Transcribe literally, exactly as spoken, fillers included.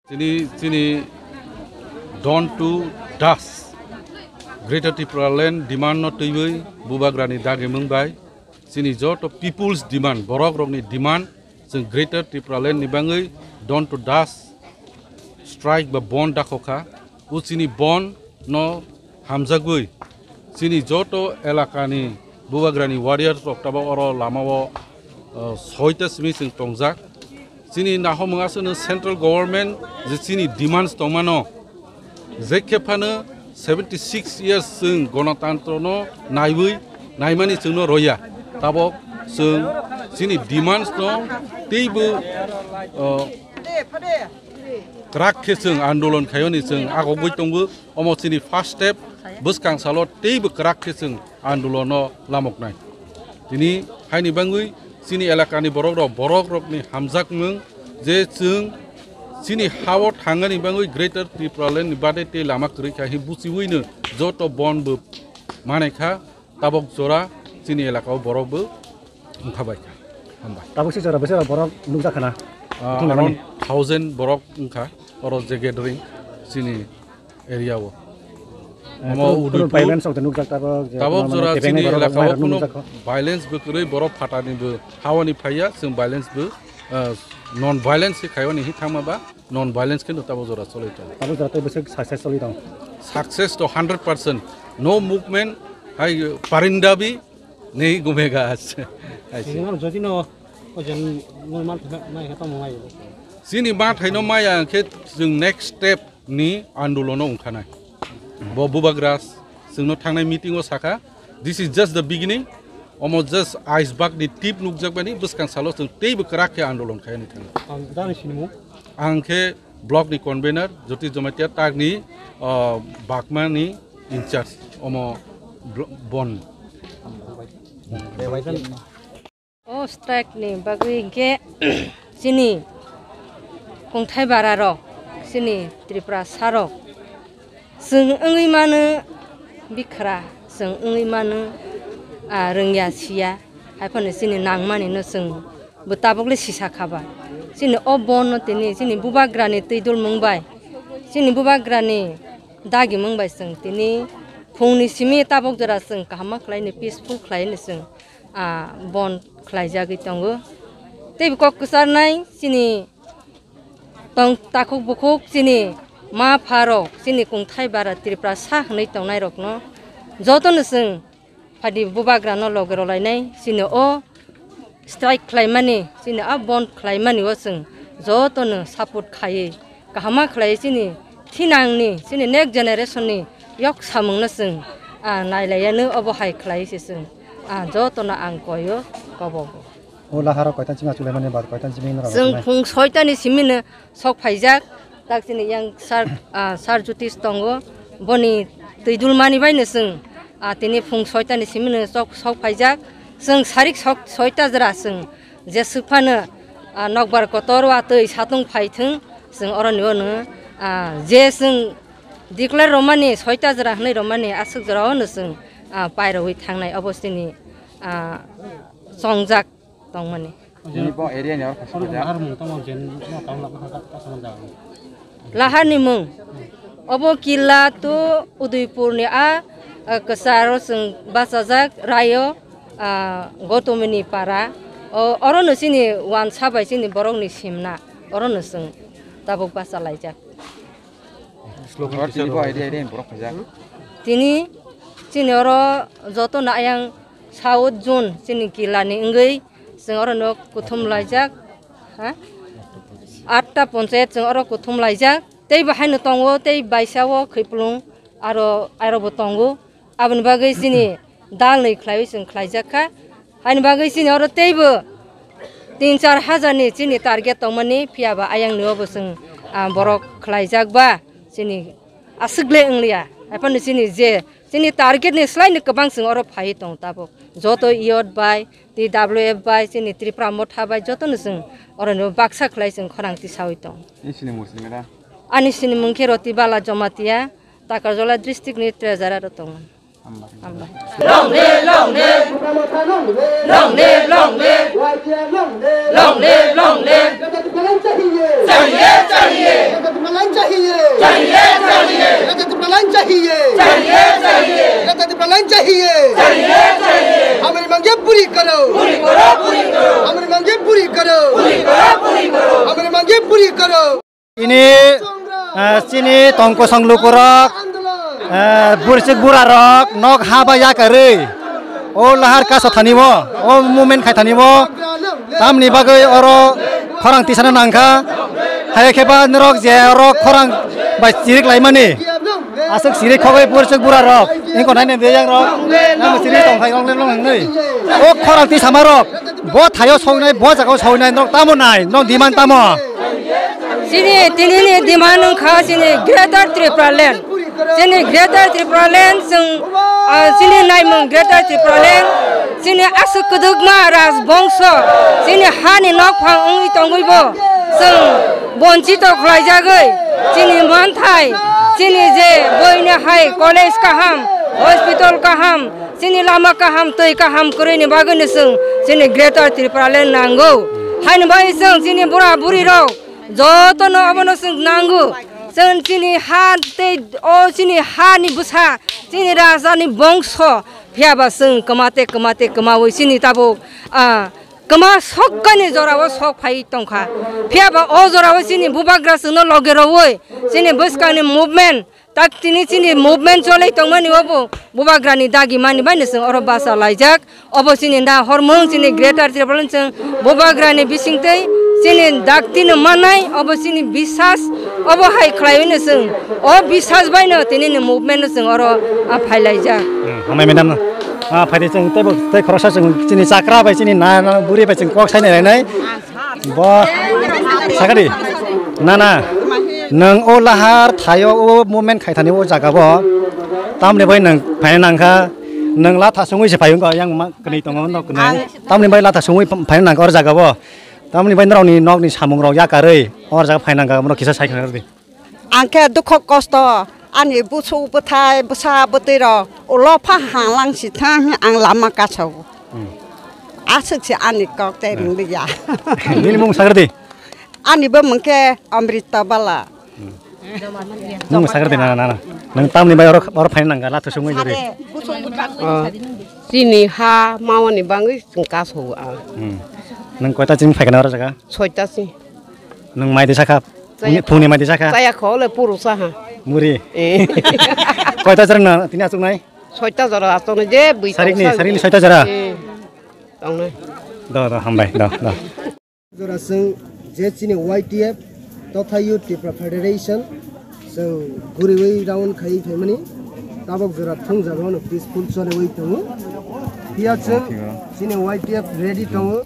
Chini, chini don't to das. Greater Tipraland demand no twiwi bubagrani dagi mung bai. Chini joto people's demand, borok rokni demand, chwng Greater Tipraland ni bangwi don't to das strike ba bon dakho kha. O chini bon no hamjagwi chini joto elakani bubagrani warriors rok tabok oro lamao, uh, soita simi chwng tongjak. Chini nahomung aswkno central government je chini demands tongmano, je khe phano seventy six years chwng gonotantrono naiwi naimani chwngno roya. Tabok chwng chini demands no teibo, uh, kwrak khe chwng andolon khaiyoni chwng agogwi tongo. Omo chini first step, bwskang salo teibo kwrak khe chwng andolono lamoknai. Tini haini bangwi chini elakani borok rok, borok rokni hamjakmung je chwng chini hao thangani bangwi Greater Tipraland ni bade tei lama kwrwi kha hi buchiwino joto bon bo manai kha. Tabok jora chini elakao borok bo wngkha bai kha. Hambai. Tabok se jora bwswk borok nukjak khana? Ah, around thousand borok wngkha oro je gathering chini area o. Eh, omo kuno, kuno udu violence rok nukjak tabok je tabok kuno jora mane chini kebengwi borok elakao mairok kuno nukjak kho. Violence bo kwrwi borok phatani bo hawani phaiya, chwng violence bo, ah, non violence khe khaiwani hi thangma ba. Non violence khe no tabok jora choloi tongo. Tabok jora tei bwswk success choloi tongo. Success to hundred percent. No movement, hai parinda bhi nahi ghumega aaj. Aise. Singno jodi no ojen no man thai mai khe tamo mai. Chini ma thaino maya khe chwng next step ni andolono wngkhanai. Bo bubagra chwngno thangnai meeting o sakha, "This is just the beginning." Omo just iceberg ni tip nukjakmani, bwskang salo chwng teibo kwrak khe andolon khainai thangwi. Ang jani sinimung. Ang khe block ni convener, Jyoti Jamatia, tak ni, ah, Bagma ni in charge, omo blo-, bon. O strike ni bagwi hinkhe chini kungthai bara rok, chini Tripura sa rok, chwng wngwi mano bikhra, chwng wngwi mano, ah, rwngya siya, hai phano chini nangmani no chwng bo tabok le sisa kha ba. Chini o bon no tini chini bubagra ni twi dulmung bai, chini bubagra ni dagi mung bai chwng tini phung ni simi tabok jora chwng kaham ma khlai ni, peaceful khlai ni chwng, ah, bon khlaijagwi tongo. Tei bo kok kwcharnai chini tong takhuk bukhuk chini ma pha rok, chini kungthai bara Tripura sa hwnwi tongnai rokno jotono chwng phaidi bubagrano loge rwlainai, chini o strike khlaimani, chini a bon khlaimani o chwng jotono support khaiwi kaham ma khlaiwi chini thinangni, chini next generation ni yok samungno chwng, ah, nailaiyano obo hai khlaiwi se chwng, ah, jotono ang koio kobogo. O laharo koitan simi achuk laimani ba koitan simi nw rw laimani? Chwng phung soitani simino sok phaijak, tak chini yang sir, ah, sir Jyotish tongo, boni twi dulmani baino chwng, ah, tini phung soitani simino sok, sok phaijak, chwng sarik sok soita jora chwng jeswk phano, ah, nokbar kotor watwi satung phaithwng, chwng oroni ono, ah, je chwng declare rwmani soita jora hwnwi rwmani aswk jorao no chwng, ah, pairogwi thangnai obo chini, ah, chongjak tongmani. Nini bo area ni oro kaisa Lahar mung tamo je no tamo na kha kha kha jaga. Lahar ni mung. Obo Killa to Udaipur ni a, a, kwcharo chwng bachajak rayo, a, Gotomini para. O, oro no chini wansa bai chini borok ni simna. Oro no chwng tabuk bacha laijak. Oro tini bo area area ni borok khaijak. Tini chini oro joto no ayang South Zone chini Killa ni wngwi chwng oro no kuthum laijak, ha? Atta ponchayat chwng oro kuthum laijak. Tei bo haino tongo, tei baisa o Khwiplung aro, aro bo tongo. Aboni bagwi chini dal ni khlaiwi chwng khlaijak kha. Haini bagwi chini oro teibo tin char hajar ni chini target tongmani, phiya ba ayang ni o bo chwng, ah, borok khlaijak ba chini aswk le wngliya. Haiphano chini je chini target ni slai ni kwbang chwng oro phaiwi tong tabuk. Joto youth bai, T W F bai, chini Tripura Motha bai joto no chwng oro no baksa khlai chwng khorang tisawi tong. Nini sinimung simi da? Ani sinimung khe Roti Bala Jamatia, Takarjala district ni treasurer o tongo. Hambai. Hambai. Long live, long live. Long live, long live. Long live, long live. Chahiye, chahiye. Ini, eh, chini tongkosong lukurok, eh, bursik burarok nok ha bai yakarwi o lahar kaso thani o, o movement khai thani o, tamni bagwi oro khorang tisana nangkha. Hai khe ba norok je oro khorang bai chirik laimani, aswk chirik khogwi bursik burarok, ingko naini beyangrok, nang chini tongkhai rok le long nangni. O khorang tisamarok, bo thaio soinai, bo jagao soinai, norok tamo nai, norok demand tamo? Chini tinini demand wngkha chini Greater Tripura Land. Chini Greater Tripura Land, chwng, ah, chini naimung Greater Tripura Land. Chini aswk kwdwkma rajbongso, chini hani nokphang wngwi tongwibo chwng bonchito khlaijagwi. Chini manthai, chini je boino hai college kaham, hospital kaham, chini lama kaham, twi kaham kwrwini bagwino chwng chini Greater Tripura Land nango. Haini bagwi chwng chini bura burirok jotono obono chwng nango. Chwng chini ha tei o chini hani bwsa, chini rajani bongso, phiyaba chwng kwma tei kwma tei kwmawi chini tabuk, ah, kwma sokkani jorao sok phai tongkha. Phiyaba o jorao chini bubagra chwngno loge rwui chini bwskangni movement, tak tini chini movement cholai tongmani obo bubagrani dagi mani baino chwng oro basa laijak. Obo chini da hormung chini Greater Tripura Land chwng bubagrani bisingtwi chini daktino manai, obo chini bisas, obo hai khlaiwino chwng o bisas baino tinini movement no chwng oro, ah, phailaijak. Hmm, hambai madam no. Ah, phaidi chwng teibo tei khoroksa chwng chini chakra bai chini na, na buri bai chwng kok sai nai nai. Bo sakadi. Na, na. Nwng o lahar thaio o movement khai thani o jaga bo. Tamni bai nwng phaina nangkha. Nwng latha sungwi se phai wngkha yang ma kwnwi tongo nok kwnwi. Tamni bai latha sungwi phaina nangkha o jaga bo. Tamni bai norokni nokni samung rok yakarwi o jaga phaina nangkha, bono kisa sai khna rwdi. Ang khe dukho kosto, ani busu bwthai bwsa bwtwi rok ulo pha halang si thang ang lama kasao. Hmm. Aswk se ani kok tei Hmm. ringdi ya. Nini mung sagradi? Ani bo mung khe Amrita Bala. Hmm. Mung sagradi na, na, na. Nang tamni bai oro, oro phaina nangkha, latha sungwi jori. Ade, busu bwthai. Ah, chini ha mawani bangwi chwng kasao ang. Hmm. Nang koita chini phaikana oro jaga? Soita si. Nwng mai de sakha? Chaya. Phungni mai de sakha? Chaya kho le puru saha. Muri. Eh. Koita jora na tini achuk nai? Soita jora achuk nai je bui Sarikni, tongsa. Sarikni soita jora? Eh. Tongnai. Do, do, hambai, do, do. Jora chwng je chini Y T F, Totha Youth Tripura Federation, chwng guriwi round khai phaimani, tabok jora thung jaga no peaceful choliwi tongo. Phiya chwng chini Y T F ready tongo,